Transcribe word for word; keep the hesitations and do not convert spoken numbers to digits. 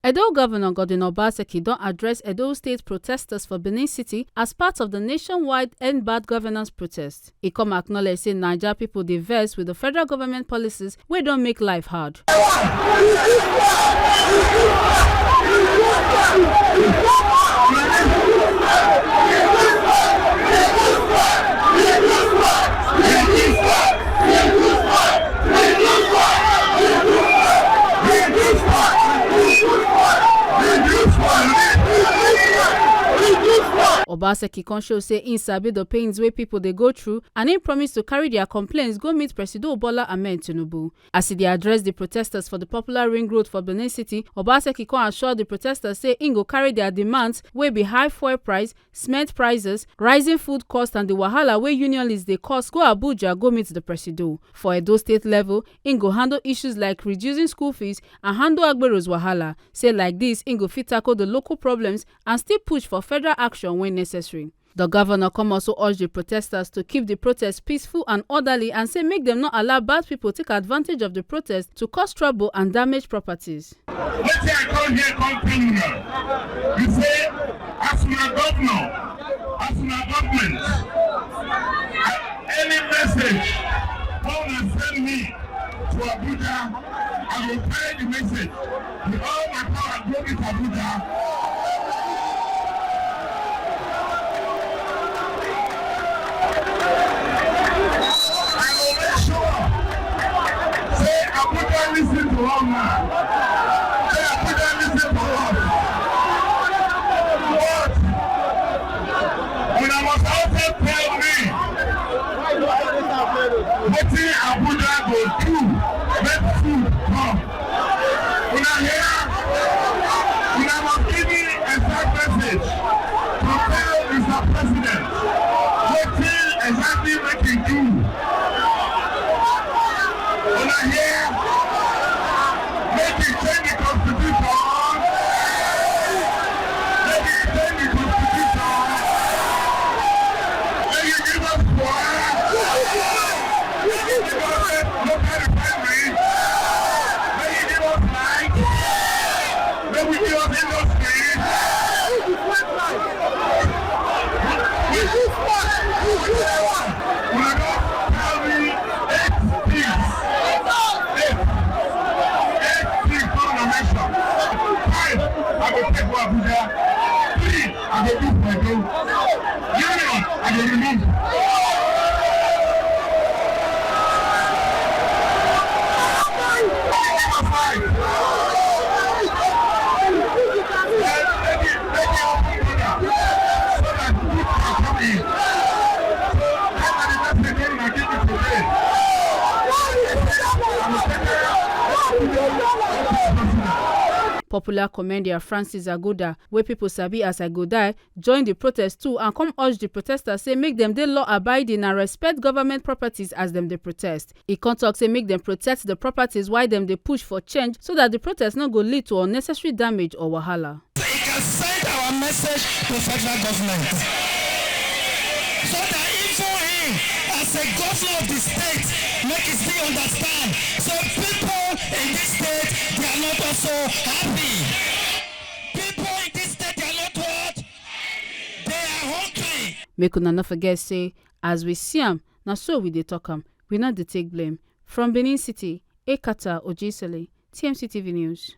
Edo Governor Godwin Obaseki don address Edo State protesters for Benin City as part of the nationwide End Bad Governance protest. E come acknowledge say Naija people dey vex with the federal government policies wey don make life hard. Obaseki come show say im sabi the pains wey people dey go through, and im promise to carry their complaints go meet Presido Bola Ahmed Tinubu. As e dey address the protesters for the popular Ring Road for Benin City, Obaseki come assure the protesters say im go carry their demands wey be high fuel price, cement prices, rising food cost and the wahala wey unionists dey cause go Abuja go meet the Presido. For Edo State level, im go handle issues like reducing school fees and handle Agbero's wahala. Say like this, im go fit tackle the local problems and still push for federal action when necessary. The governor come also urge the protesters to keep the protest peaceful and orderly and say make dem no allow bad people take advantage of the protest to cause trouble and damage properties. Wetin I come here come tell una be say, as una governor, as una government, a- any message wey una send me to Abuja, I go carry the message with all my power go meet Abuja. I go make sure say Abuja listen to us now. Say Abuja listen to us. But una must also tell me wetin Abuja go do make food come. Una hear? Una must give me exact message to tell Mister President wetin exactly make him do. Una hear? Make him change the constitution. Make him change the constitution. Make him give us power. Make him give us local refinery. Make him give us light. Make we give us industry. Una don tell me eight things. Eight. Eight things wey una mention. Five, I go take for Abuja. Three, I go do for Edo. Union, I go remove. Number five. Make it, make it open border so that people can come in. So that na the message wey una give me today. I will take care of Popular comedian Francis Agoda, wey people sabi as Agodai, join the protest too and come urge the protesters say make dem dey law abiding and respect government properties as dem dey protest. E come talk say make dem protect the properties while dem dey push for change so that the protest no go lead to unnecessary damage or wahala. He can send our message to federal government so that even him, as a governor of the state, make it still understand. So people in this state, they are not also happy. People in this state, they are not what? They are hungry. Make una no forget say, as we see am, na so we dey talk am. We no dey take blame. From Benin City, Ekata Ojisele, T M C T V News.